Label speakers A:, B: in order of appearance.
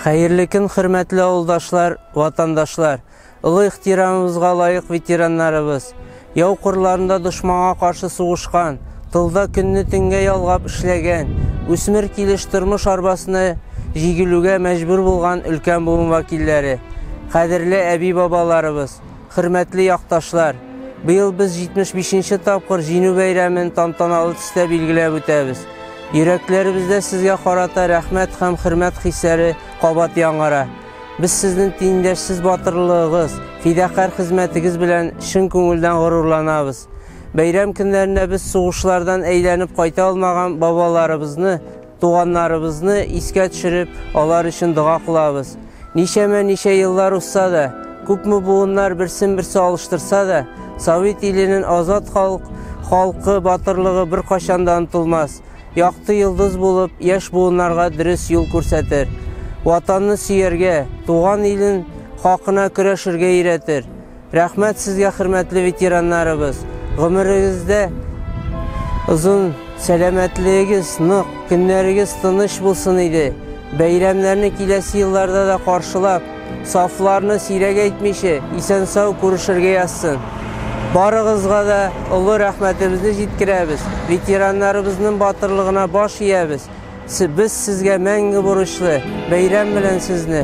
A: Хәерле көн, хөрмәтле авылдашлар, ватандашлар, олы ихтирамыбызга лаек ветераннарыбыз. Яу кырларында дошманга каршы сугышкан, тылда көнне төнгә ялгап эшләгән, үсмер килеш тормыш арбасына җигелүгә мәҗбүр булган өлкән буын вәкилләре, кадерле әби-бабаларыбыз, хөрмәтле якташлар! Быел без 75 нче тапкыр Җиңү бәйрәмен тантаналы төстә билгеләп үтәбез. Йөрәкләребездә сезгә карата рәхмәт һәм хөрмәт хисләре кабат яңара. Без сезнең тиңдәшсез батырлыгыгыз, фидакарь хезмәтегез белән чын күңелдән горурланабыз. Бәйрәм көннәрендә без сугышлардан әйләнеп кайта алмаган бабаларыбызны, туганнарыбызны искә төшереп, алар өчен дога кылабыз. Ничәмә-ничә еллар узса да, күпме буыннар берсен-берсе алыштырса да, Совет иленең азат халык, халкы батырлыгы беркайчан да онытылмас. Якты йолдыз булып, яшь буыннарга дөрес юл күрсәтер. Ватанны сөяргә, туган илен хакына көрәшергә өйрәтер. Рәхмәт сезгә, хөрмәтле ветераннарыбыз. Гомерегездә озын, сәламәтлегегез нык, көннәрегез тыныч булсын иде. Бәйрәмнәрне киләсе елларда да каршылап, сафларны сирәк әйтмичә, исән-сау күрешергә язсын. Барыгызга да олы рәхмәтебезне җиткерәбез. Ветераннарыбызның батырлыгына баш иябез. Без сезгә мәңге бурычлы. Бәйрәм белән сезне!